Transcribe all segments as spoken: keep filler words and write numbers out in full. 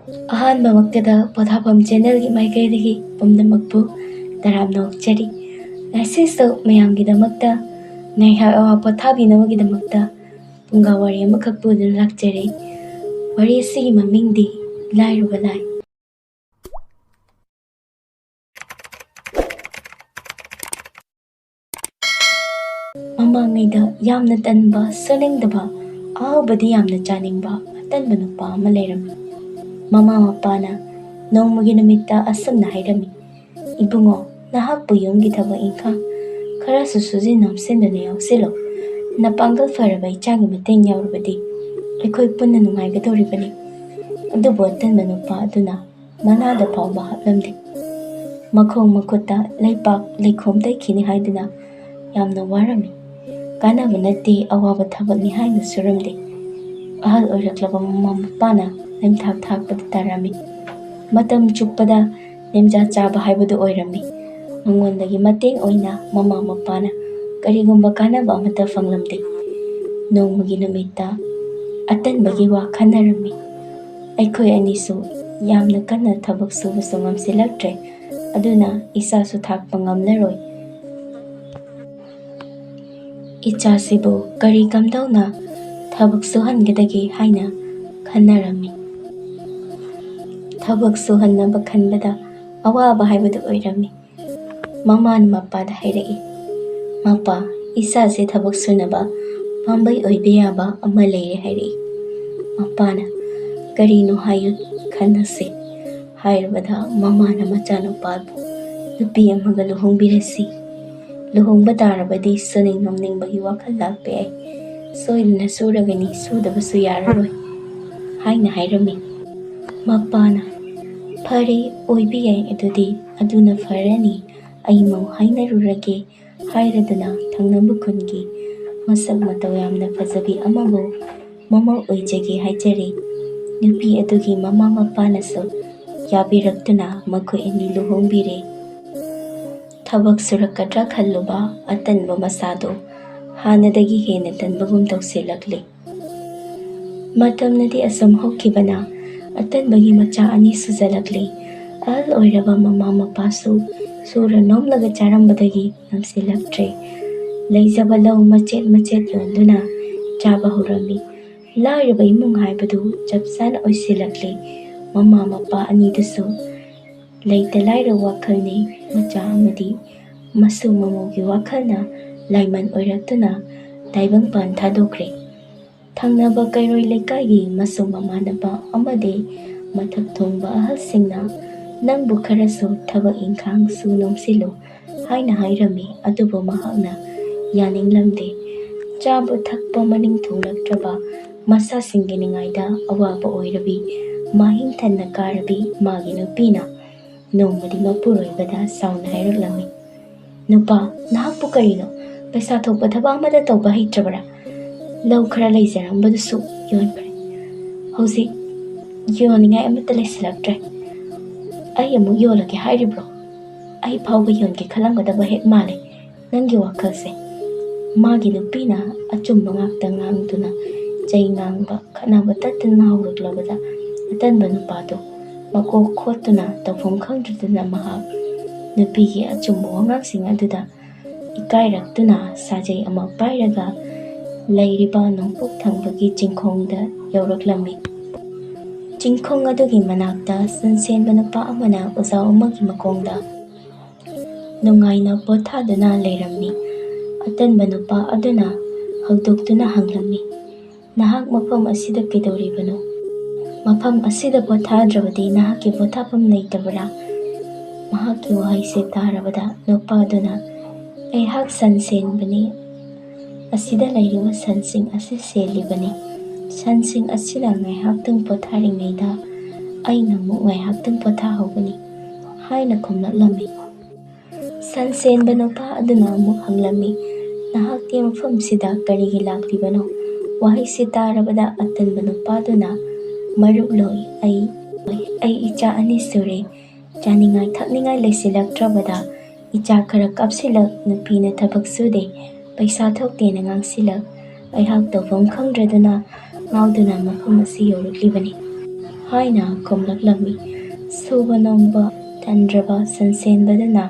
ꯑꯍꯥꯟꯕꯃꯛꯇꯗ ꯄꯣꯊꯥꯐꯝ ꯆꯦꯅꯦꯜꯒꯤ ꯃꯥꯏꯀꯩꯗꯒꯤ ꯄꯨꯝꯅꯃꯛꯄꯨ ꯇꯔꯥꯝꯅ ꯑꯣꯛꯆꯔꯤ꯫ ꯉꯁꯤꯁꯨ ꯃꯌꯥꯝꯒꯤꯗꯃꯛꯇ ꯉꯥꯏꯍꯥꯛ ꯑꯋꯥ ꯄꯣꯊꯥꯕꯤꯅꯕꯒꯤꯗꯃꯛꯇ ꯐꯨꯡꯒꯥ ꯋꯥꯔꯤ ꯑꯃꯈꯛ ꯄꯨꯗꯨꯅ ꯂꯥꯛꯆꯔꯤ꯫ ꯋꯥꯔꯤ ꯑꯁꯤꯒꯤ ꯃꯃꯤꯡꯗꯤ ꯂꯥꯏꯔꯕ ꯂꯥꯏ꯫ ꯃꯃꯥꯡꯉꯩꯗ ꯌꯥꯝꯅ ꯇꯟꯕ, ꯁꯨꯅꯤꯡꯗꯕ, ꯑꯍꯥꯎꯕꯗꯤ ꯌꯥꯝꯅ ꯆꯥꯅꯤꯡꯕ ꯑꯇꯟꯕ ꯅꯨꯄꯥ ꯑꯃ ꯂꯩꯔꯝꯃꯤ꯫ ꯃꯃꯥ ꯃꯄꯥꯅ ꯅꯣꯡꯃꯒꯤ ꯅꯨꯃꯤꯠꯇ ꯑꯁꯨꯝꯅ ꯍꯥꯏꯔꯝꯃꯤ, "ꯏꯕꯨꯡꯉꯣ, ꯅꯍꯥꯛꯄꯨ ꯌꯨꯝꯒꯤ ꯊꯕꯛ ꯏꯪꯈꯥꯡ ꯈꯔꯁꯨ ꯁꯨꯖꯤꯟ ꯅꯣꯝꯁꯤꯟꯗꯨꯅ ꯌꯥꯎꯁꯤꯜꯂꯣ꯫ ꯅꯄꯥꯡꯒꯜ ꯐꯔꯕ ꯏꯆꯥꯒꯤ ꯃꯇꯦꯡ ꯌꯥꯎꯔꯕꯗꯤ ꯑꯩꯈꯣꯏ ꯄꯨꯟꯅ ꯅꯨꯡꯉꯥꯏꯒꯗꯧꯔꯤꯕꯅꯤ꯫" ꯑꯗꯨꯕꯨ ꯑꯇꯟꯕ ꯅꯨꯄꯥ ꯑꯗꯨꯅ ꯃꯅꯥꯗ ꯐꯥꯎꯕ ꯍꯥꯞꯂꯝꯗꯦ꯫ ꯃꯈꯣꯡ ꯃꯈꯨꯠꯇ ꯂꯩꯄꯥꯛ ꯂꯩꯈꯣꯝ ꯇꯩꯈꯤꯅꯤ ꯍꯥꯏꯗꯨꯅ ꯌꯥꯝꯅ ꯋꯥꯔꯝꯃꯤ꯫ ꯀꯥꯟꯅꯕ ꯅꯠꯇꯦ, ꯑꯋꯥꯕ ꯊꯕꯛꯅꯤ ꯍꯥꯏꯅ ꯁꯨꯔꯝꯗꯦ꯫ ꯑꯍꯜ ꯑꯣꯏꯔꯛꯂꯕ ꯃꯃꯥ ꯃꯄꯥꯅ ꯅꯝꯊꯥꯛ ꯊꯥꯛꯄꯗ ꯇꯥꯔꯝꯃꯤ꯫ ꯃꯇꯝ ꯆꯨꯞꯄꯗ ꯅꯤꯡꯖꯥ ꯆꯥꯕ ꯍꯥꯏꯕꯗꯨ ꯑꯣꯏꯔꯝꯃꯤ꯫ ꯃꯉꯣꯟꯗꯒꯤ ꯃꯇꯦꯡ ꯑꯣꯏꯅ ꯃꯃꯥ ꯃꯄꯥꯅ ꯀꯔꯤꯒꯨꯝꯕ ꯀꯥꯟꯅꯕ ꯑꯃꯠꯇ ꯐꯪꯂꯝꯗꯦ꯫ ꯅꯣꯡꯃꯒꯤ ꯅꯨꯃꯤꯠꯇ ꯑꯇꯟꯕꯒꯤ ꯋꯥ ꯈꯟꯅꯔꯝꯃꯤ꯫ ꯑꯩꯈꯣꯏ ꯑꯅꯤꯁꯨ ꯌꯥꯝꯅ ꯀꯟꯅ ꯊꯕꯛ ꯁꯨꯕꯁꯨ ꯉꯝꯁꯤꯜꯂꯛꯇ꯭ꯔꯦ, ꯑꯗꯨꯅ ꯏꯆꯥꯁꯨ ꯊꯥꯛꯄ ꯉꯝꯂꯔꯣꯏ꯫ ꯏꯆꯥꯁꯤꯕꯨ ꯀꯔꯤ ꯀꯝꯗꯧꯅ ꯊꯕꯛ ꯁꯨꯍꯟꯒꯗꯒꯦ ꯍꯥꯏꯅ ꯈꯟꯅꯔꯝꯃꯤ꯫ ꯊꯕꯛ ꯁꯨꯍꯟꯅꯕ ꯈꯟꯕꯗ ꯑꯋꯥꯕ ꯍꯥꯏꯕꯗꯨ ꯑꯣꯏꯔꯝꯃꯤ꯫ ꯃꯃꯥꯅ ꯃꯄꯥꯗ ꯍꯥꯏꯔꯛꯏ, "ꯃꯄꯥ, ꯏꯆꯥꯁꯦ ꯊꯕꯛ ꯁꯨꯅꯕ ꯄꯥꯝꯕꯩ ꯑꯣꯏꯕ ꯌꯥꯕ ꯑꯃ ꯂꯩꯔꯦ" ꯍꯥꯏꯔꯛꯏ꯫ ꯃꯄꯥꯅ, "ꯀꯔꯤꯅꯣ ꯍꯥꯏꯌꯨ, ꯈꯟꯅꯁꯤ" ꯍꯥꯏꯔꯕꯗ ꯃꯃꯥꯅ ꯃꯆꯥꯅꯨꯄꯥꯕꯨ ꯅꯨꯄꯤ ꯑꯃꯒ ꯂꯨꯍꯣꯡꯕꯤꯔꯁꯤ꯫ ꯂꯨꯍꯣꯡꯕ ꯇꯥꯔꯕꯗꯤ ꯁꯨꯅꯤꯡ ꯅꯣꯝꯅꯤꯡꯕꯒꯤ ꯋꯥꯈꯜ ꯂꯥꯛꯄ ꯌꯥꯏ꯫ ꯁꯣꯏꯗꯅ ꯁꯨꯔꯒꯅꯤ, ꯁꯨꯗꯕꯁꯨ ꯌꯥꯔꯔꯣꯏ ꯍꯥꯏꯅ ꯍꯥꯏꯔꯝꯃꯤ꯫ ꯃꯄꯥꯅ, "ꯐꯔꯦ, ꯑꯣꯏꯕ ꯌꯥꯏ, ꯑꯗꯨꯗꯤ ꯑꯗꯨꯅ ꯐꯔꯅꯤ, ꯑꯩ ꯃꯧ ꯍꯥꯏꯅꯔꯨꯔꯒꯦ" ꯍꯥꯏꯔꯗꯨꯅ ꯊꯪꯅꯕ ꯈꯨꯟꯒꯤ ꯃꯁꯛ ꯃꯇꯧ ꯌꯥꯝꯅ ꯐꯖꯕꯤ ꯑꯃꯕꯨ ꯃꯃꯧ ꯑꯣꯏꯖꯒꯦ ꯍꯥꯏꯖꯔꯦ꯫ ꯅꯨꯄꯤ ꯑꯗꯨꯒꯤ ꯃꯃꯥ ꯃꯄꯥꯅꯁꯨ ꯌꯥꯕꯤꯔꯛꯇꯨꯅ ꯃꯈꯣꯏ ꯑꯅꯤ ꯂꯨꯍꯣꯡꯕꯤꯔꯦ꯫ ꯊꯕꯛ ꯁꯨꯔꯛꯀꯗ꯭ꯔꯥ ꯈꯜꯂꯨꯕ ꯑꯇꯟꯕ ꯃꯁꯥꯗꯨ ꯍꯥꯟꯅꯗꯒꯤ ꯍꯦꯟꯅ ꯇꯟꯕꯒꯨꯝ ꯇꯧꯁꯤꯜꯂꯛꯂꯦ꯫ ꯃꯇꯝꯅꯗꯤ ꯑꯁꯨꯝ ꯍꯧꯈꯤꯕꯅ ꯑꯇꯟꯕꯒꯤ ꯃꯆꯥ ꯑꯅꯤ ꯁꯨꯖꯜꯂꯛꯂꯤ꯫ ꯑꯍꯜ ꯑꯣꯏꯔꯕ ꯃꯃꯥ ꯃꯄꯥꯁꯨ ꯁꯨꯔ ꯅꯣꯝꯂꯒ ꯆꯥꯔꯝꯕꯗꯒꯤ ꯉꯝꯁꯤꯜꯂꯛꯇ꯭ꯔꯦ꯫ ꯂꯩꯖꯕ ꯂꯧ ꯃꯆꯦꯠ ꯃꯆꯦꯠ ꯌꯣꯟꯗꯨꯅ ꯆꯥꯕ ꯍꯧꯔꯝꯃꯤ꯫ ꯂꯥꯏꯔꯕ ꯏꯃꯨꯡ ꯍꯥꯏꯕꯗꯨ ꯆꯞ ꯆꯥꯅ ꯑꯣꯏꯁꯤꯜꯂꯛꯂꯤ꯫ ꯃꯃꯥ ꯃꯄꯥ ꯑꯅꯤꯗꯨꯁꯨ ꯂꯩꯇ ꯂꯥꯏꯔ ꯋꯥꯈꯜꯅꯤ꯫ ꯃꯆꯥ ꯑꯃꯗꯤ ꯃꯁꯨ ꯃꯃꯧꯒꯤ ꯋꯥꯈꯜꯅ ꯂꯥꯏꯃꯟ ꯑꯣꯏꯔꯛꯇꯨꯅ ꯇꯥꯏꯕꯪꯄꯥꯟ ꯊꯥꯗꯣꯛꯈ꯭ꯔꯦ꯫ ꯊꯪꯅꯕ ꯀꯩꯔꯣꯏ ꯂꯩꯀꯥꯏꯒꯤ ꯃꯁꯨ ꯃꯃꯥꯟꯅꯕ ꯑꯃꯗꯤ ꯃꯊꯛ ꯊꯣꯡꯕ ꯑꯍꯜꯁꯤꯡꯅ "ꯅꯪꯕꯨ ꯈꯔꯁꯨ ꯊꯕꯛ ꯏꯪꯈꯥꯡ ꯁꯨ ꯅꯣꯝꯁꯤꯜꯂꯨ" ꯍꯥꯏꯅ ꯍꯥꯏꯔꯝꯃꯤ, ꯑꯗꯨꯕꯨ ꯃꯍꯥꯛꯅ ꯌꯥꯅꯤꯡꯂꯝꯗꯦ꯫ ꯆꯥꯕ ꯊꯛꯄ ꯃꯅꯤꯡ ꯊꯨꯡꯂꯛꯇ꯭ꯔꯕ ꯃꯆꯥꯁꯤꯡꯒꯤ ꯅꯤꯡꯉꯥꯏꯗ ꯑꯋꯥꯕ ꯑꯣꯏꯔꯕꯤ ꯃꯍꯤꯡ ꯊꯟꯅ ꯀꯥꯔꯕꯤ ꯃꯥꯒꯤ ꯅꯨꯄꯤꯅ ꯅꯣꯡꯃꯗꯤ ꯃꯄꯨꯔꯣꯏꯕꯗ ꯁꯥꯎꯅ ꯍꯥꯏꯔꯛꯂꯝꯃꯤ, "ꯅꯨꯄꯥ, ꯅꯍꯥꯛꯄꯨ ꯀꯔꯤꯅꯣ? ꯄꯩꯁꯥ ꯊꯣꯛꯄ ꯊꯕꯛ ꯑꯃꯠꯇ ꯇꯧꯕ ꯍꯩꯇ꯭ꯔꯕꯔꯥ? ꯂꯧ ꯈꯔ ꯂꯩꯖꯔꯝꯕꯗꯨꯁꯨ ꯌꯣꯟꯈ꯭ꯔꯦ꯫ ꯍꯧꯖꯤꯛ ꯌꯣꯟꯅꯤꯡꯉꯥꯏ ꯑꯃꯠꯇ ꯂꯩꯁꯤꯜꯂꯛꯇ꯭ꯔꯦ꯫ ꯑꯩ ꯑꯃꯨꯛ ꯌꯣꯜꯂꯒꯦ ꯍꯥꯏꯔꯤꯕ꯭ꯔꯣ? ꯑꯩ ꯐꯥꯎꯕ ꯌꯣꯟꯒꯦ ꯈꯜꯂꯝꯒꯗꯕ ꯍꯦꯛ ꯃꯥꯜꯂꯦ ꯅꯪꯒꯤ ꯋꯥꯈꯜꯁꯦ"꯫ ꯃꯥꯒꯤ ꯅꯨꯄꯤꯅ ꯑꯆꯨꯝꯕ ꯉꯥꯛꯇ ꯉꯥꯡꯗꯨꯅ ꯆꯩ ꯉꯥꯡꯕ, ꯈꯠꯅꯕ ꯇꯠꯇꯅ ꯍꯧꯔꯛꯂꯕꯗ ꯑꯇꯟꯕ ꯅꯨꯄꯥꯗꯨ ꯃꯀꯣꯛ ꯈꯣꯠꯇꯨꯅ ꯇꯧꯐꯝ ꯈꯪꯗ꯭ꯔꯗꯨꯅ ꯃꯍꯥꯛ ꯅꯨꯄꯤꯒꯤ ꯑꯆꯨꯝꯕ ꯋꯥꯉꯥꯡꯁꯤꯡ ꯑꯗꯨꯗ ꯏꯀꯥꯏꯔꯛꯇꯨꯅ ꯁꯥꯖꯩ ꯑꯃ ꯄꯥꯏꯔꯒ ꯂꯩꯔꯤꯕ ꯅꯣꯡꯄꯣꯛ ꯊꯪꯕꯒꯤ ꯆꯤꯡꯈꯣꯡꯗ ꯌꯧꯔꯛꯂꯝꯃꯤ꯫ ꯆꯤꯡꯈꯣꯡ ꯑꯗꯨꯒꯤ ꯃꯅꯥꯛꯇ ꯁꯟꯁꯦꯟꯕ ꯅꯨꯄꯥ ꯑꯃꯅ ꯎꯖꯥꯎ ꯑꯃꯒꯤ ꯃꯈꯣꯡꯗ ꯅꯨꯡꯉꯥꯏꯅ ꯄꯣꯊꯥꯗꯨꯅ ꯂꯩꯔꯝꯃꯤ꯫ ꯑꯇꯟꯕ ꯅꯨꯄꯥ ꯑꯗꯨꯅ ꯍꯧꯗꯣꯛꯇꯨꯅ ꯍꯪꯂꯝꯃꯤ, "ꯅꯍꯥꯛ ꯃꯐꯝ ꯑꯁꯤꯗ ꯀꯩꯗꯧꯔꯤꯕꯅꯣ? ꯃꯐꯝ ꯑꯁꯤꯗ ꯄꯣꯊꯥꯗ꯭ꯔꯕꯗꯤ ꯅꯍꯥꯛꯀꯤ ꯄꯣꯊꯥꯐꯝ ꯂꯩꯇꯕ꯭ꯔꯥ?" ꯃꯍꯥꯛꯀꯤ ꯋꯥꯍꯩꯁꯦ ꯇꯥꯔꯕꯗ ꯅꯨꯄꯥꯗꯨꯅ, "ꯑꯩꯍꯥꯛ ꯁꯟ ꯁꯦꯟꯕꯅꯤ꯫ ꯑꯁꯤꯗ ꯂꯩꯔꯤꯕ ꯁꯟꯁꯤꯡ ꯑꯁꯤ ꯁꯦꯜꯂꯤꯕꯅꯤ꯫ ꯁꯟꯁꯤꯡ ꯑꯁꯤꯅ ꯉꯥꯏꯍꯥꯛꯇꯪ ꯄꯣꯊꯥꯔꯤꯉꯩꯗ ꯑꯩꯅ ꯑꯃꯨꯛ ꯉꯥꯏꯍꯥꯛꯇꯪ ꯄꯣꯊꯥꯍꯧꯕꯅꯤ" ꯍꯥꯏꯅ ꯈꯨꯝꯂꯛꯂꯝꯃꯤ꯫ ꯁꯟ ꯁꯦꯟꯕ ꯅꯨꯄꯥ ꯑꯗꯨꯅ ꯑꯃꯨꯛ ꯍꯪꯂꯝꯃꯤ, "ꯅꯍꯥꯛꯇꯤ ꯃꯐꯝꯁꯤꯗ ꯀꯔꯤꯒꯤ ꯂꯥꯛꯂꯤꯕꯅꯣ?" ꯋꯥꯍꯩꯁꯤ ꯇꯥꯔꯕꯗ ꯑꯇꯟꯕ ꯅꯨꯄꯥꯗꯨꯅ, "ꯃꯔꯨꯞꯂꯣꯏ, ꯑꯩ, ꯑꯩ ꯏꯆꯥ ꯑꯅꯤ ꯁꯨꯔꯦ꯫ ꯆꯥꯅꯤꯡꯉꯥꯏ ꯊꯛꯅꯤꯡꯉꯥꯏ ꯂꯩꯁꯤꯜꯂꯛꯇ꯭ꯔꯕꯗ ꯏꯆꯥ ꯈꯔ ꯀꯥꯞꯁꯤꯜꯂꯛ, ꯅꯨꯄꯤꯅ ꯊꯕꯛ ꯁꯨꯗꯦ, ꯄꯩꯁꯥ ꯊꯣꯛꯇꯦꯅ ꯉꯥꯡꯁꯤꯜꯂꯛ, ꯑꯩꯍꯥꯛ ꯇꯧꯐꯝ ꯈꯪꯗ꯭ꯔꯗꯨꯅ ꯉꯥꯎꯗꯨꯅ ꯃꯐꯝ ꯑꯁꯤ ꯌꯧꯔꯛꯂꯤꯕꯅꯤ" ꯍꯥꯏꯅ ꯈꯨꯝꯂꯛꯂꯝꯃꯤ꯫ ꯁꯨꯕ ꯅꯣꯝꯕ ꯇꯟꯗ꯭ꯔꯕ ꯁꯟꯁꯦꯟꯕꯗꯨꯅ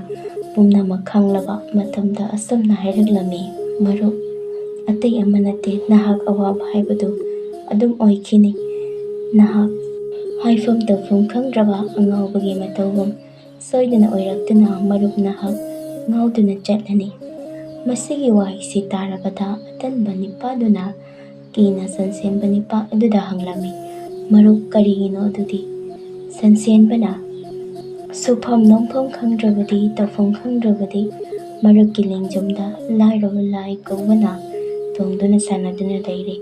ꯄꯨꯝꯅꯃꯛ ꯈꯪꯂꯕ ꯃꯇꯝꯗ ꯑꯁꯨꯝꯅ ꯍꯥꯏꯔꯛꯂꯝꯃꯤ, "ꯃꯔꯨꯞ, ꯑꯇꯩ ꯑꯃ ꯅꯠꯇꯦ, ꯅꯍꯥꯛ ꯑꯋꯥꯕ ꯍꯥꯏꯕꯗꯨ ꯑꯗꯨꯝ ꯑꯣꯏꯈꯤꯅꯤ꯫ ꯅꯍꯥꯛ ꯍꯥꯏꯐꯝ ꯇꯧꯐꯝ ꯈꯪꯗ꯭ꯔꯕ ꯑꯉꯥꯎꯕꯒꯤ ꯃꯇꯧꯒꯨꯝ ꯁꯣꯏꯗꯅ ꯑꯣꯏꯔꯛꯇꯨꯅ ꯃꯔꯨꯞ ꯅꯍꯥꯛ ꯉꯥꯎꯗꯨꯅ ꯆꯠꯂꯅꯤ꯫" ꯃꯁꯤꯒꯤ ꯋꯥꯍꯩꯁꯤ ꯇꯥꯔꯕꯗ ꯑꯇꯟꯕ ꯅꯤꯄꯥꯗꯨꯅ ꯀꯤꯅ ꯁꯟꯁꯦꯟꯕ ꯅꯤꯄꯥ ꯑꯗꯨꯗ ꯍꯪꯂꯝꯃꯤ, "ꯃꯔꯨꯞ, ꯀꯔꯤꯒꯤꯅꯣ ꯑꯗꯨꯗꯤ?" ꯁꯟꯁꯦꯟꯕꯅ, "ꯁꯨꯐꯝ ꯅꯣꯝꯐꯝ ꯈꯪꯗ꯭ꯔꯕꯗꯤ, ꯇꯧꯐꯝ ꯈꯪꯗ꯭ꯔꯕꯗꯤ, ꯃꯔꯨꯞꯀꯤ ꯂꯦꯡꯖꯨꯝꯗ ꯂꯥꯏꯔꯕ ꯂꯥꯏ ꯀꯧꯕꯅ ꯇꯣꯡꯗꯨꯅ ꯁꯥꯟꯅꯗꯨꯅ ꯂꯩꯔꯦ꯫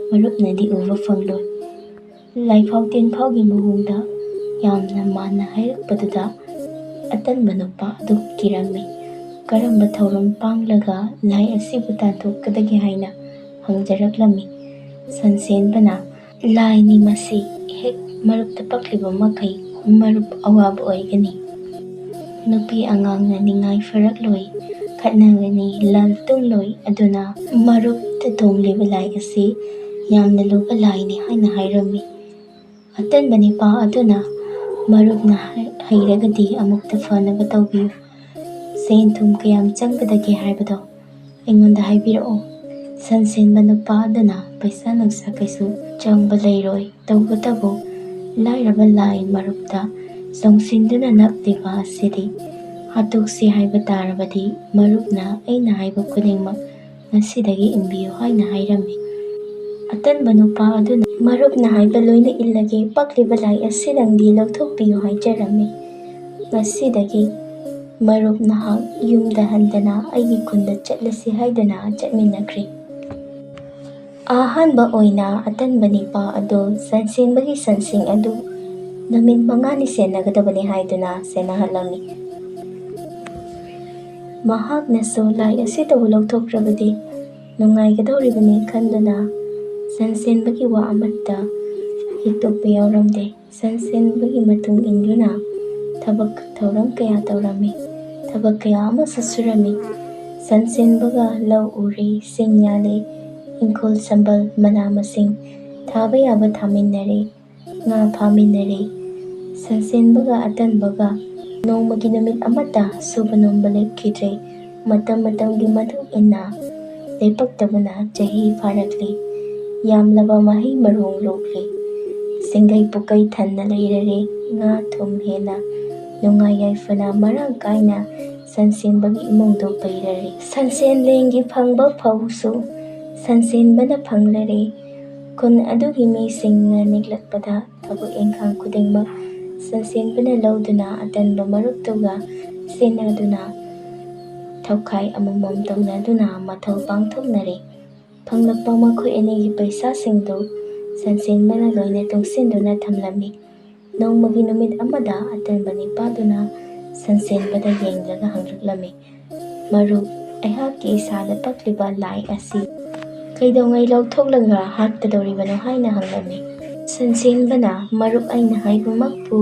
ꯃꯔꯨꯞꯅꯗꯤ ꯎꯕ ꯐꯪꯂꯣꯏ꯫" ꯂꯥꯏꯐꯥꯎ ꯇꯤꯟꯐꯥꯎꯒꯤ ꯃꯑꯣꯡꯗ ꯌꯥꯝꯅ ꯃꯥꯟꯅ ꯍꯥꯏꯔꯛꯄꯗꯨꯗ ꯑꯇꯟꯕ ꯅꯨꯄꯥ ꯑꯗꯨ ꯀꯤꯔꯝꯃꯤ꯫ ꯀꯔꯝꯕ ꯊꯧꯔꯝ ꯄꯥꯡꯂꯒ ꯂꯥꯏ ꯑꯁꯤꯕꯨ ꯇꯥꯟꯊꯣꯛꯀꯗꯒꯦ ꯍꯥꯏꯅ ꯍꯪꯖꯔꯛꯂꯝꯃꯤ꯫ ꯁꯟꯁꯦꯟꯕꯅ, "ꯂꯥꯏꯅꯤ ꯃꯁꯤ, ꯍꯦꯛ ꯃꯔꯨꯞꯇ ꯄꯛꯂꯤꯕ ꯃꯈꯩ ꯃꯔꯨꯞ ꯑꯋꯥꯕ ꯑꯣꯏꯒꯅꯤ꯫ ꯅꯨꯄꯤ ꯑꯉꯥꯡꯅ ꯅꯤꯡꯉꯥꯏ ꯐꯔꯛꯂꯣꯏ, ꯈꯠꯅꯒꯅꯤ, ꯂꯥꯜ ꯇꯨꯡꯂꯣꯏ, ꯑꯗꯨꯅ ꯃꯔꯨꯞꯇ ꯇꯣꯡꯂꯤꯕ ꯂꯥꯏ ꯑꯁꯤ ꯌꯥꯝꯅ ꯂꯨꯕ ꯂꯥꯏꯅꯤ" ꯍꯥꯏꯅ ꯍꯥꯏꯔꯝꯃꯤ꯫ ꯑꯇꯟꯕ ꯅꯤꯄꯥ ꯑꯗꯨꯅ, "ꯃꯔꯨꯞꯅ ꯍꯩ-, ꯍꯩꯔꯒꯗꯤ ꯑꯃꯨꯛꯇ ꯐꯅꯕ ꯇꯧꯕꯤꯌꯨ꯫ ꯁꯦꯟ ꯊꯨꯝ ꯀꯌꯥꯝ ꯆꯪꯒꯗꯒꯦ ꯍꯥꯏꯕꯗꯣ ꯑꯩꯉꯣꯟꯗ ꯍꯥꯏꯕꯤꯔꯛꯑꯣ꯫" ꯁꯟꯁꯦꯟꯕ ꯅꯨꯄꯥ ꯑꯗꯨꯅ, "ꯄꯩꯁꯥ ꯅꯨꯡꯁꯥ ꯀꯩꯁꯨ ꯆꯪꯕ ꯂꯩꯔꯣꯏ, ꯇꯧꯕꯇꯕꯨ ꯂꯥꯏꯔꯕ ꯂꯥꯏ ꯃꯔꯨꯞꯇ ꯆꯣꯡꯁꯤꯟꯗꯨꯅ ꯅꯞꯂꯤꯕ ꯑꯁꯤꯗꯤ ꯍꯥꯠꯇꯣꯛꯁꯤ ꯍꯥꯏꯕ ꯇꯥꯔꯕꯗꯤ ꯃꯔꯨꯞꯅ ꯑꯩꯅ ꯍꯥꯏꯕ ꯈꯨꯗꯤꯡꯃꯛ ꯉꯁꯤꯗꯒꯤ ꯏꯟꯕꯤꯌꯨ" ꯍꯥꯏꯅ ꯍꯥꯏꯔꯝꯃꯤ꯫ ꯑꯇꯟꯕ ꯅꯨꯄꯥ ꯑꯗꯨꯅ, "ꯃꯔꯨꯞꯅ ꯍꯥꯏꯕ ꯂꯣꯏꯅ ꯏꯜꯂꯒꯦ, ꯄꯛꯂꯤꯕ ꯂꯥꯏ ꯑꯁꯤꯗꯪꯗꯤ ꯂꯧꯊꯣꯛꯄꯤꯌꯨ" ꯍꯥꯏꯖꯔꯝꯃꯤ꯫ ꯉꯁꯤꯗꯒꯤ ꯃꯔꯨꯞ ꯅꯍꯥꯛ ꯌꯨꯝꯗ ꯍꯟꯗꯅ ꯑꯩꯒꯤ ꯈꯨꯟꯗ ꯆꯠꯂꯁꯤ ꯍꯥꯏꯗꯨꯅ ꯆꯠꯃꯤꯟꯅꯈ꯭ꯔꯦ꯫ ꯑꯍꯥꯟꯕ ꯑꯣꯏꯅ ꯑꯇꯟꯕ ꯅꯤꯄꯥ ꯑꯗꯨ ꯁꯟꯁꯦꯟꯕꯒꯤ ꯁꯟꯁꯤꯡ ꯑꯗꯨ ꯅꯨꯃꯤꯠ ꯃꯉꯥꯅꯤ ꯁꯦꯟꯅꯒꯗꯕꯅꯤ ꯍꯥꯏꯗꯨꯅ ꯁꯦꯟꯅꯍꯜꯂꯝꯃꯤ꯫ ꯃꯍꯥꯛꯅꯁꯨ ꯂꯥꯏ ꯑꯁꯤꯇꯕꯨ ꯂꯧꯊꯣꯛꯈ꯭ꯔꯕꯗꯤ ꯅꯨꯡꯉꯥꯏꯒꯗꯧꯔꯤꯕꯅꯤ ꯈꯟꯗꯨꯅ ꯁꯟꯁꯦꯟꯕꯒꯤ ꯋꯥ ꯑꯃꯠꯇ ꯍꯤꯛꯇꯣꯛꯄ ꯌꯥꯎꯔꯝꯗꯦ꯫ ꯁꯟꯁꯦꯟꯕꯒꯤ ꯃꯇꯨꯡ ꯏꯟꯗꯨꯅ ꯊꯕꯛ ꯊꯧꯔꯝ ꯀꯌꯥ ꯇꯧꯔꯝꯃꯤ꯫ ꯊꯕꯛ ꯀꯌꯥ ꯑꯃꯁꯨ ꯁꯨꯔꯝꯃꯤ꯫ ꯁꯟꯁꯦꯟꯕꯒ ꯂꯧ ꯎꯔꯦ, ꯁꯤꯡ ꯌꯥꯜꯂꯦ, ꯏꯪꯈꯣꯜ ꯁꯝꯕꯜ, ꯃꯅꯥ ꯃꯁꯤꯡ ꯊꯥꯕ ꯌꯥꯕ ꯊꯥꯃꯤꯟꯅꯔꯦ꯫ ꯉꯥ ꯐꯥꯃꯤꯟꯅꯔꯦ꯫ ꯁꯟꯁꯦꯟꯕꯒ ꯑꯇꯟꯕꯒ ꯅꯣꯡꯃꯒꯤ ꯅꯨꯃꯤꯠ ꯑꯃꯠꯇ ꯁꯨꯕ ꯅꯣꯝꯕ ꯂꯦꯞꯈꯤꯗ꯭ꯔꯦ꯫ ꯃꯇꯝ ꯃꯇꯝꯒꯤ ꯃꯇꯨꯡ ꯏꯟꯅ ꯂꯦꯞꯄꯛꯇꯕꯅ ꯆꯍꯤ ꯐꯥꯔꯛꯂꯤ꯫ ꯌꯥꯝꯂꯕ ꯃꯍꯩ ꯃꯔꯣꯡ ꯂꯣꯛꯂꯤ꯫ ꯁꯤꯡꯒꯩ ꯄꯨꯀꯩ ꯊꯟꯅ ꯂꯩꯔꯔꯦ꯫ ꯉꯥ ꯊꯨꯝ ꯍꯦꯟꯅ ꯅꯨꯡꯉꯥꯏ ꯌꯥꯏꯐꯅ ꯃꯔꯥꯡ ꯀꯥꯏꯅ ꯁꯟꯁꯦꯟꯕꯒꯤ ꯏꯃꯨꯡꯗꯨ ꯄꯩꯔꯔꯦ꯫ ꯁꯟꯁꯦꯟꯂꯦꯟꯒꯤ ꯐꯪꯕ ꯐꯧꯁꯨ ꯁꯟꯁꯦꯟꯕꯅ ꯐꯪꯂꯔꯦ꯫ ꯈꯨꯟ ꯑꯗꯨꯒꯤ ꯃꯤꯁꯤꯡꯅ ꯅꯦꯛꯂꯛꯄꯗ ꯊꯕꯛ ꯏꯪꯈꯥꯡ ꯈꯨꯗꯤꯡꯃꯛ ꯁꯟꯁꯦꯟꯕꯅ ꯂꯧꯗꯨꯅ ꯑꯇꯟꯕ ꯃꯔꯨꯞꯇꯨꯒ ꯁꯤꯟꯅꯗꯨꯅ ꯊꯧꯈꯥꯏ ꯑꯃꯃꯝ ꯇꯧꯅꯗꯨꯅ ꯃꯊꯧ ꯄꯥꯡꯊꯣꯛꯅꯔꯦ꯫ ꯐꯪꯂꯛꯄ ꯃꯈꯣꯏ ꯑꯅꯤꯒꯤ ꯄꯩꯁꯥꯁꯤꯡꯗꯨ ꯁꯟꯁꯦꯟꯕꯅ ꯂꯣꯏꯅ ꯇꯨꯡꯁꯤꯟꯗꯨꯅ ꯊꯝꯂꯝꯃꯤ꯫ ꯅꯣꯡꯃꯒꯤ ꯅꯨꯃꯤꯠ ꯑꯃꯗ ꯑꯇꯟꯕ ꯅꯤꯄꯥꯗꯨꯅ ꯁꯟꯁꯦꯟꯕꯗ ꯌꯦꯡꯂꯒ ꯍꯪꯂꯛꯂꯝꯃꯤ, "ꯃꯔꯨꯞ, ꯑꯩꯍꯥꯛꯀꯤ ꯏꯁꯥꯗ ꯄꯛꯂꯤꯕ ꯂꯥꯏ ꯑꯁꯤ ꯀꯩꯗꯧꯉꯩ ꯂꯧꯊꯣꯛꯂꯒ ꯍꯥꯠꯀꯗꯧꯔꯤꯕꯅꯣ?" ꯍꯥꯏꯅ ꯍꯪꯂꯝꯃꯤ꯫ ꯁꯟꯁꯦꯟꯕꯅ, "ꯃꯔꯨꯞ ꯑꯩꯅ ꯍꯥꯏꯕꯃꯛꯄꯨ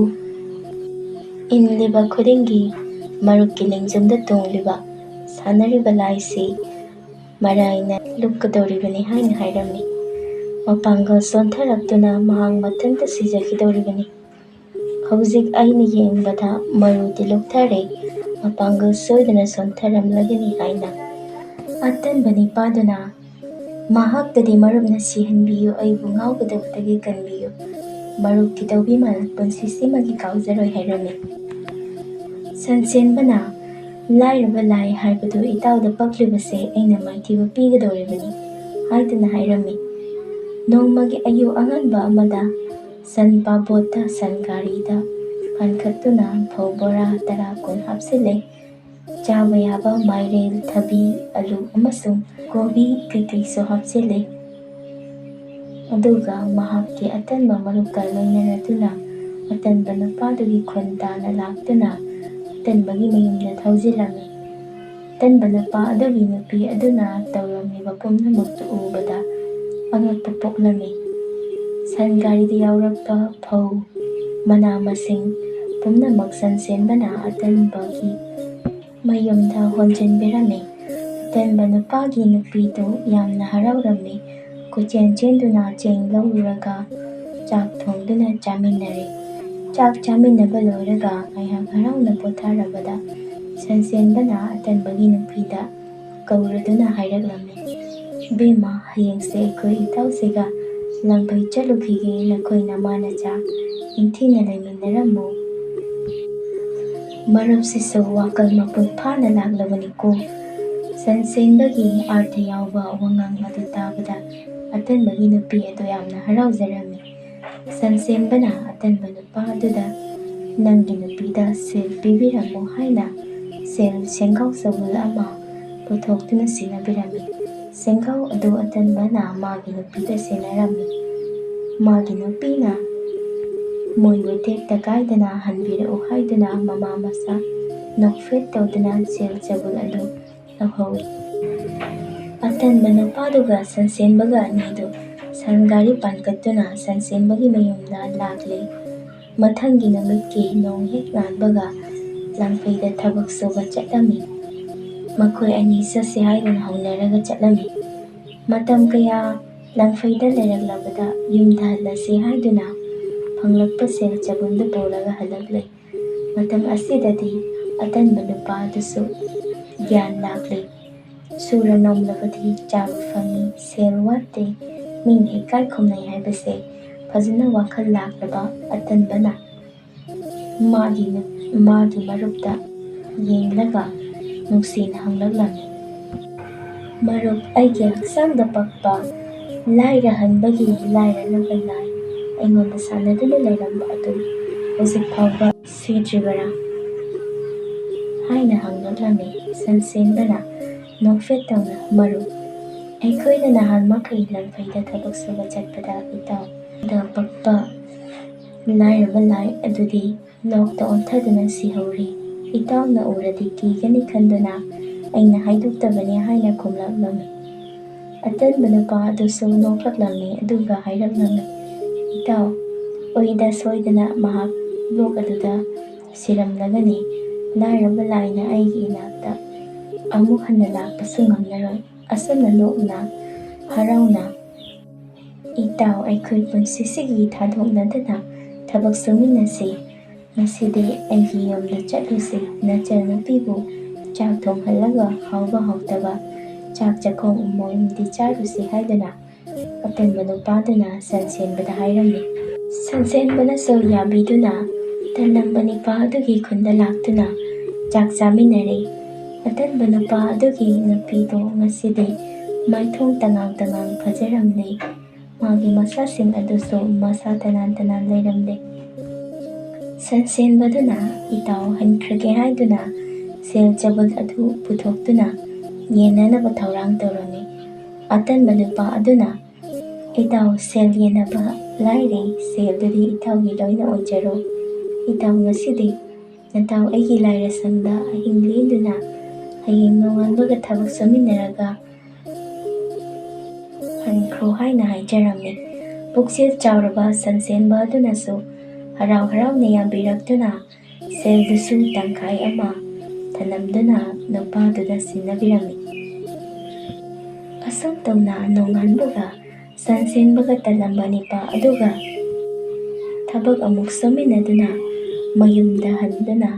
ꯏꯟꯂꯤꯕ ꯈꯨꯗꯤꯡꯒꯤ ꯃꯔꯨꯞꯀꯤ ꯂꯦꯡꯖꯨꯝꯗ ꯇꯣꯡꯂꯤꯕ ꯁꯥꯟꯅꯔꯤꯕ ꯂꯥꯏꯁꯤ ꯃꯔꯥꯏꯅ ꯂꯨꯞꯀꯗꯧꯔꯤꯕꯅꯤ" ꯍꯥꯏꯅ ꯍꯥꯏꯔꯝꯃꯤ꯫ ꯃꯄꯥꯡꯒꯜ ꯁꯣꯟꯊꯔꯛꯇꯨꯅ ꯃꯍꯥꯛ ꯃꯊꯟꯇ ꯁꯤꯖꯈꯤꯗꯧꯔꯤꯕꯅꯤ꯫ ꯍꯧꯖꯤꯛ ꯑꯩꯅ ꯌꯦꯡꯕꯗ ꯃꯔꯨꯗꯤ ꯂꯨꯞꯊꯔꯦ, ꯃꯄꯥꯡꯒꯜ ꯁꯣꯏꯗꯅ ꯁꯣꯟꯊꯔꯝꯂꯒꯅꯤ ꯍꯥꯏꯅ꯫ ꯑꯇꯟꯕ ꯅꯤꯄꯥꯗꯨꯅ, "ꯃꯍꯥꯛꯇꯗꯤ ꯃꯔꯨꯞꯅ ꯁꯤꯍꯟꯕꯤꯌꯨ, ꯑꯩꯕꯨ ꯉꯥꯎꯒꯗꯕꯗꯒꯤ ꯀꯟꯕꯤꯌꯨ꯫ ꯃꯔꯨꯞꯀꯤ ꯇꯧꯕꯤꯃꯜ ꯄꯨꯟꯁꯤꯁꯤꯃꯒꯤ ꯀꯥꯎꯖꯔꯣꯏ" ꯍꯥꯏꯔꯝꯃꯤ꯫ ꯁꯟꯁꯦꯟꯕꯅ, "ꯂꯥꯏꯔꯕ ꯂꯥꯏ ꯍꯥꯏꯕꯗꯨ ꯏꯇꯥꯎꯗ ꯄꯛꯂꯤꯕꯁꯦ ꯑꯩꯅ ꯃꯥꯏꯊꯤꯕ ꯄꯤꯒꯗꯧꯔꯤꯕꯅꯤ" ꯍꯥꯏꯗꯨꯅ ꯍꯥꯏꯔꯝꯃꯤ꯫ ꯅꯣꯡꯃꯒꯤ ꯑꯌꯨꯛ ꯑꯉꯟꯕ ꯑꯃꯗ ꯁꯟ ꯄꯥꯕꯣꯠꯇ ꯁꯟ ꯒꯥꯔꯤꯗ ꯀꯟꯈꯠꯇꯨꯅ ꯐꯧ ꯕꯣꯔꯥ ꯇꯔꯥ ꯀꯨꯟ ꯍꯥꯞꯆꯤꯜꯂꯦ꯫ ꯆꯥꯕ ꯌꯥꯕ ꯃꯥꯏꯔꯦꯜ, ꯊꯕꯤ, ꯑꯂꯨ ꯑꯃꯁꯨꯡ ꯀꯣꯕꯤ ꯀꯩꯀꯩꯁꯨ ꯍꯥꯞꯆꯤꯜꯂꯦ꯫ ꯑꯗꯨꯒ ꯃꯍꯥꯛꯀꯤ ꯑꯇꯟꯕ ꯃꯔꯨꯞꯀ ꯂꯣꯏꯅꯔꯗꯨꯅ ꯑꯇꯟꯕ ꯅꯨꯄꯥꯗꯨꯒꯤ ꯈꯨꯟ ꯇꯥꯅ ꯂꯥꯛꯇꯨꯅ ꯑꯇꯟꯕꯒꯤ ꯃꯌꯨꯝꯗ ꯊꯧꯖꯤꯜꯂꯝꯃꯤ꯫ ꯑꯇꯟꯕ ꯅꯨꯄꯥ ꯑꯗꯨꯒꯤ ꯅꯨꯄꯤ ꯑꯗꯨꯅ ꯇꯧꯔꯝꯃꯤꯕ ꯄꯨꯝꯅꯃꯛꯇꯨ ꯎꯕꯗ ꯑꯉꯛꯄ ꯄꯣꯛꯂꯝꯃꯤ꯫ ꯁꯟ ꯒꯥꯔꯤꯗ ꯌꯥꯎꯔꯛꯄ ꯐꯧ, ꯃꯅꯥ ꯃꯁꯤꯡ ꯄꯨꯝꯅꯃꯛ ꯁꯟꯁꯦꯟꯕꯅ ꯑꯇꯟꯕꯒꯤ ꯃꯌꯨꯝꯗ ꯍꯣꯟꯖꯤꯟꯕꯤꯔꯝꯃꯤ꯫ ꯑꯇꯟꯕ ꯅꯨꯄꯥꯒꯤ ꯅꯨꯄꯤꯗꯨ ꯌꯥꯝꯅ ꯍꯔꯥꯎꯔꯝꯃꯤ꯫ ꯀꯣꯏꯆꯦꯟ ꯆꯦꯟꯗꯨꯅ ꯆꯦꯡ ꯂꯧꯔꯨꯔꯒ ꯆꯥꯛ ꯊꯣꯡꯗꯨꯅ ꯆꯥꯃꯤꯟꯅꯔꯦ꯫ ꯆꯥꯛ ꯆꯥꯃꯤꯟꯅꯕ ꯂꯣꯏꯔꯒ ꯉꯥꯏꯍꯥꯛ ꯍꯔꯥꯎꯅ ꯄꯣꯊꯥꯔꯕꯗ ꯁꯟꯁꯦꯟꯕꯅ ꯑꯇꯟꯕꯒꯤ ꯅꯨꯄꯤꯗ ꯀꯧꯔꯗꯨꯅ ꯍꯥꯏꯔꯛꯂꯝꯃꯤ, "ꯏꯕꯦꯝꯃ, ꯍꯌꯦꯡꯁꯦ ꯑꯩꯈꯣꯏ ꯏꯇꯥꯎꯁꯤꯒ ꯂꯪꯐꯩ ꯆꯠꯂꯨꯈꯤꯒꯦ, ꯅꯈꯣꯏ ꯅꯃꯥ ꯅꯆꯥ ꯏꯪꯊꯤꯅ ꯂꯩꯃꯤꯟꯅꯔꯝꯃꯨ꯫ ꯃꯔꯨꯞꯁꯤꯁꯨ ꯋꯥꯈꯜ ꯃꯄꯨꯡ ꯐꯥꯅ ꯂꯥꯛꯂꯕꯅꯤꯀꯣ"꯫ ꯁꯟꯁꯦꯟꯕꯒꯤ ꯑꯥꯔꯊ ꯌꯥꯎꯕ ꯋꯥꯉꯥꯡ ꯑꯗꯨ ꯇꯥꯕꯗ ꯑꯇꯟꯕꯒꯤ ꯅꯨꯄꯤ ꯑꯗꯨ ꯌꯥꯝꯅ ꯍꯔꯥꯎꯖꯔꯝꯃꯤ꯫ ꯁꯟꯁꯦꯟꯕꯅ ꯑꯇꯟꯕ ꯅꯨꯄꯥ ꯑꯗꯨꯗ "ꯅꯪꯒꯤ ꯅꯨꯄꯤꯗ ꯁꯦꯜ ꯄꯤꯕꯤꯔꯝꯃꯨ" ꯍꯥꯏꯅ ꯁꯦꯜ ꯁꯦꯡꯒꯥꯎ ꯆꯕꯨꯜ ꯑꯃ ꯄꯨꯊꯣꯛꯇꯨꯅ ꯁꯤꯟꯅꯕꯤꯔꯝꯃꯤ꯫ ꯁꯦꯡꯒꯥꯎ ꯑꯗꯨ ꯑꯇꯟꯕꯅ ꯃꯥꯒꯤ ꯅꯨꯄꯤꯗ ꯁꯤꯟꯅꯔꯝꯃꯤ꯫ ꯃꯥꯒꯤ ꯅꯨꯄꯤꯅ ꯃꯣꯏꯕꯨ ꯇꯦꯛꯇ ꯀꯥꯏꯗꯅ ꯍꯟꯕꯤꯔꯛꯎ ꯍꯥꯏꯗꯨꯅ ꯃꯃꯥ ꯃꯆꯥ ꯅꯣꯛꯐꯦꯠ ꯇꯧꯗꯨꯅ ꯁꯦꯜ ꯆꯕꯨꯜ ꯑꯗꯨ ꯂꯧꯍꯧꯏ꯫ ꯑꯇꯟꯕ ꯅꯨꯄꯥꯗꯨꯒ ꯁꯟꯁꯦꯟꯕꯒ ꯑꯅꯤꯗꯨ ꯁꯟ ꯒꯥꯔꯤ ꯄꯥꯟꯈꯠꯇꯨꯅ ꯁꯟꯁꯦꯟꯕꯒꯤ ꯃꯌꯨꯝꯗ ꯂꯥꯛꯂꯦ꯫ ꯃꯊꯪꯒꯤ ꯅꯨꯃꯤꯠꯀꯤ ꯅꯣꯡ ꯍꯦꯛ ꯉꯥꯟꯕꯒ ꯂꯪꯐꯩꯗ ꯊꯕꯛ ꯁꯨꯕ ꯆꯠꯂꯝꯃꯤ꯫ ꯃꯈꯣꯏ ꯑꯅꯤ ꯆꯠꯁꯤ ꯍꯥꯏꯗꯨꯅ ꯍꯧꯅꯔꯒ ꯆꯠꯂꯝꯃꯤ꯫ ꯃꯇꯝ ꯀꯌꯥ ꯂꯪꯐꯩꯗ ꯂꯩꯔꯛꯂꯕꯗ ꯌꯨꯝꯗ ꯍꯜꯂꯁꯤ ꯍꯥꯏꯗꯨꯅ ꯐꯪꯂꯛꯄ ꯁꯦꯜ ꯆꯕꯨꯟꯗꯨ ꯄꯨꯔꯒ ꯍꯜꯂꯛꯂꯦ꯫ ꯃꯇꯝ ꯑꯁꯤꯗꯗꯤ ꯑꯇꯟꯕ ꯅꯨꯄꯥ ꯑꯗꯨꯁꯨ ꯒ꯭ꯌꯥꯟ ꯂꯥꯛꯂꯦ꯫ ꯁꯨꯔ ꯅꯣꯝꯂꯕꯗꯤ ꯆꯥꯕ ꯐꯪꯏ, ꯁꯦꯜ ꯋꯥꯠꯇꯦ, ꯃꯤꯅ ꯏꯀꯥꯏ ꯈꯨꯝꯅꯩ ꯍꯥꯏꯕꯁꯦ ꯐꯖꯅ ꯋꯥꯈꯜ ꯂꯥꯛꯂꯕ ꯑꯇꯟꯕꯅ ꯃꯥꯒꯤ ꯅꯨ-, ꯃꯥꯒꯤ ꯃꯔꯨꯞꯇ ꯌꯦꯡꯂꯒ ꯅꯨꯡꯁꯤꯅ ꯍꯪꯂꯛꯂꯝꯃꯤ, "ꯃꯔꯨꯞ, ꯑꯩꯒꯤ ꯍꯛꯆꯥꯡꯗ ꯄꯛꯄ ꯂꯥꯏꯔꯍꯟꯕꯒꯤ ꯂꯥꯏꯔꯅꯕ ꯂꯥꯏ ꯑꯩꯉꯣꯟꯗ ꯁꯥꯟꯅꯗꯨꯅ ꯂꯩꯔꯝꯕ ꯑꯗꯨ ꯍꯧꯖꯤꯛ ꯐꯥꯎꯕ ꯁꯤꯗ꯭ꯔꯤꯕꯔꯥ?" ꯍꯥꯏꯅ ꯍꯪꯂꯛꯂꯝꯃꯤ꯫ ꯁꯟꯁꯦꯟꯕꯅ ꯅꯣꯛꯐꯦꯠ ꯇꯧꯅ, "ꯃꯔꯨꯞ, ꯑꯩꯈꯣꯏꯅ ꯅꯍꯥꯟ ꯃꯈꯩ ꯂꯪꯐꯩꯗ ꯊꯕꯛ ꯁꯨꯕ ꯆꯠꯄꯗ ꯏꯇꯥꯎ ꯗ ꯄꯛꯄ ꯂꯥꯏꯔꯕ ꯂꯥꯏ ꯑꯗꯨꯗꯤ ꯂꯣꯛꯇ ꯑꯣꯟꯊꯗꯨꯅ ꯁꯤꯍꯧꯔꯤ꯫ ꯏꯇꯥꯎꯅ ꯎꯔꯗꯤ ꯀꯤꯒꯅꯤ ꯈꯟꯗꯨꯅ ꯑꯩꯅ ꯍꯥꯏꯗꯣꯛꯇꯕꯅꯤ" ꯍꯥꯏꯅ ꯈꯨꯝꯂꯛꯂꯝꯃꯤ꯫ ꯑꯇꯟꯕ ꯅꯨꯄꯥ ꯑꯗꯨꯁꯨ ꯅꯣꯛꯂꯛꯂꯝꯃꯤ, ꯑꯗꯨꯒ ꯍꯥꯏꯔꯛꯂꯝꯃꯤ, "ꯏꯇꯥꯎ, ꯎꯏꯗ ꯁꯣꯏꯗꯅ ꯃꯍꯥꯛ ꯂꯣꯛ ꯑꯗꯨꯗ ꯁꯤꯔꯝꯂꯒꯅꯤ꯫ ꯂꯥꯏꯔꯕ ꯂꯥꯏꯅ ꯑꯩꯒꯤ ꯏꯅꯥꯛꯇ ꯑꯃꯨꯛ ꯍꯟꯅ ꯂꯥꯛꯄꯁꯨ ꯉꯝꯂꯔꯣꯏ꯫" ꯑꯁꯨꯝꯅ ꯅꯣꯛꯅ ꯍꯔꯥꯎꯅ "ꯏꯇꯥꯎ, ꯑꯩꯈꯣꯏ ꯄꯨꯟꯁꯤꯁꯤꯒꯤ ꯊꯥꯗꯣꯛꯅꯗꯅ ꯊꯕꯛ ꯁꯨꯃꯤꯟꯅꯁꯤ꯫ ꯉꯁꯤꯗꯤ ꯑꯩꯒꯤ ꯌꯨꯝꯗ ꯆꯠꯂꯨꯁꯤ꯫ ꯅꯆꯟꯅꯨꯄꯤꯕꯨ ꯆꯥꯛ ꯊꯣꯡꯍꯜꯂꯒ ꯍꯥꯎꯕ ꯍꯥꯎꯇꯕ ꯆꯥꯛ ꯆꯥꯛꯈꯣꯝ ꯑꯃꯃꯝꯗꯤ ꯆꯥꯔꯨꯁꯤ" ꯍꯥꯏꯗꯨꯅ ꯑꯇꯟꯕ ꯅꯨꯄꯥꯗꯨꯅ ꯁꯟꯁꯦꯟꯕꯗ ꯍꯥꯏꯔꯝꯃꯤ꯫ ꯁꯟꯁꯦꯟꯕꯅꯁꯨ ꯌꯥꯕꯤꯗꯨꯅ ꯇꯜꯂꯝꯕ ꯅꯨꯄꯥ ꯑꯗꯨꯒꯤ ꯈꯨꯟꯗ ꯂꯥꯛꯇꯨꯅ ꯆꯥꯛ ꯆꯥꯃꯤꯟꯅꯔꯦ꯫ ꯑꯇꯟꯕ ꯅꯨꯄꯥ ꯑꯗꯨꯒꯤ ꯅꯨꯄꯤꯗꯣ ꯉꯁꯤꯗꯤ ꯃꯥꯏꯊꯣꯡ ꯇꯉꯥꯡ ꯇꯉꯥꯡ ꯐꯖꯔꯝꯂꯦ꯫ ꯃꯥꯒꯤ ꯃꯁꯥꯁꯤꯡ ꯑꯗꯨꯁꯨ ꯃꯁꯥ ꯇꯅꯥꯟ ꯇꯅꯥꯟ ꯂꯩꯔꯝꯂꯦ꯫ ꯁꯟꯁꯦꯟꯕꯗꯨꯅ ꯏꯇꯥꯎ ꯍꯟꯈ꯭ꯔꯒꯦ ꯍꯥꯏꯗꯨꯅ ꯁꯦꯜ ꯆꯕꯨꯜ ꯑꯗꯨ ꯄꯨꯊꯣꯛꯇꯨꯅ ꯌꯦꯟꯅꯅꯕ ꯊꯧꯔꯥꯡ ꯇꯧꯔꯝꯃꯤ꯫ ꯑꯇꯟꯕ ꯅꯨꯄꯥ ꯑꯗꯨꯅ, "ꯏꯇꯥꯎ, ꯁꯦꯜ ꯌꯦꯟꯅꯕ ꯂꯥꯏꯔꯦ, ꯁꯦꯜꯗꯨꯗꯤ ꯏꯇꯥꯎꯒꯤ ꯂꯣꯏꯅ ꯑꯣꯏꯖꯔꯣ꯫ ꯏꯇꯥꯎ, ꯉꯁꯤꯗꯤ ꯅꯇꯥꯎ ꯑꯩꯒꯤ ꯂꯥꯏꯔꯁꯪꯗ ꯑꯍꯤꯡ ꯂꯦꯟꯗꯨꯅ ꯍꯌꯦꯡ ꯅꯣꯡꯉꯥꯟꯕꯒ ꯊꯕꯛ ꯁꯨꯃꯤꯟꯅꯔꯒ ꯍꯟꯈ꯭ꯔꯣ" ꯍꯥꯏꯅ ꯍꯥꯏꯖꯔꯝꯃꯤ꯫ ꯄꯨꯛꯆꯦꯜ ꯆꯥꯎꯔꯕ ꯁꯟꯁꯦꯟꯕ ꯑꯗꯨꯅꯁꯨ ꯍꯔꯥꯎ ꯍꯔꯥꯎꯅ ꯌꯥꯕꯤꯔꯛꯇꯨꯅ ꯁꯦꯜꯗꯨꯁꯨ ꯇꯪꯈꯥꯏ ꯑꯃ ꯊꯅꯝꯗꯨꯅ ꯅꯨꯄꯥꯗꯨꯗ ꯁꯤꯟꯅꯕꯤꯔꯝꯃꯤ꯫ ꯑꯁꯨꯝ ꯇꯧꯅ ꯅꯣꯡꯉꯥꯟꯕꯒ ꯁꯟꯁꯦꯟꯕꯒ ꯇꯜꯂꯝꯕ ꯅꯨꯄꯥ ꯑꯗꯨꯒ ꯊꯕꯛ ꯑꯃꯨꯛ ꯁꯨꯃꯤꯟꯅꯗꯨꯅ ꯃꯌꯨꯝꯗ ꯍꯟꯗꯨꯅ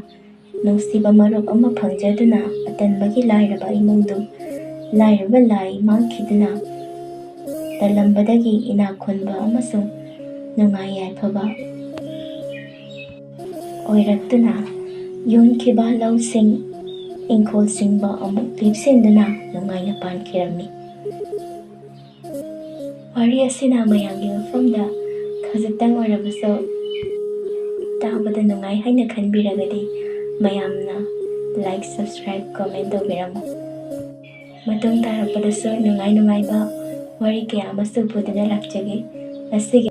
ꯅꯨꯡꯁꯤꯕ ꯃꯔꯨꯞ ꯑꯃ ꯐꯪꯖꯗꯨꯅ ꯑꯇꯟꯕꯒꯤ ꯂꯥꯏꯔꯕ ꯏꯃꯨꯡꯗꯨ ꯂꯥꯏꯔꯕ ꯂꯥꯏ ꯃꯥꯡꯈꯤꯗꯨꯅ ꯇꯜꯂꯝꯕꯗꯒꯤ ꯏꯅꯥꯛ ꯈꯨꯟꯕ ꯑꯃꯁꯨꯡ ꯅꯨꯡꯉꯥꯏ ꯌꯥꯏꯐꯕ ꯑꯣꯏꯔꯛꯇꯨꯅ ꯌꯣꯟꯈꯤꯕ ꯂꯧꯁꯤꯡ, ꯏꯪꯈꯣꯜꯁꯤꯡꯕ ꯑꯃꯨꯛ ꯂꯦꯞꯁꯤꯟꯗꯨꯅ ꯅꯨꯡꯉꯥꯏꯅ ꯄꯥꯟꯈꯤꯔꯝꯃꯤ꯫ ꯋꯥꯔꯤ ꯑꯁꯤꯅ ꯃꯌꯥꯝꯒꯤ ꯃꯐꯝꯗ ꯈꯖꯤꯛꯇꯪ ꯑꯣꯏꯔꯕꯁꯨ ꯇꯥꯕꯗ ꯅꯨꯡꯉꯥꯏ ꯍꯥꯏꯅ ꯈꯟꯕꯤꯔꯒꯗꯤ ꯃꯌꯥꯝꯅ like, subscribe, comment ꯇꯧꯕꯤꯔꯝꯃꯨ꯫ ꯃꯇꯨꯡ ꯇꯥꯔꯛꯄꯗꯁꯨ ꯅꯨꯡꯉꯥꯏ ꯅꯨꯡꯉꯥꯏꯕ ꯋꯥꯔꯤ ꯀꯌꯥ ꯑꯃꯁꯨ ꯄꯨꯗꯨꯅ ꯂꯥꯛꯆꯒꯦ꯫ ꯉꯁꯤꯒꯤ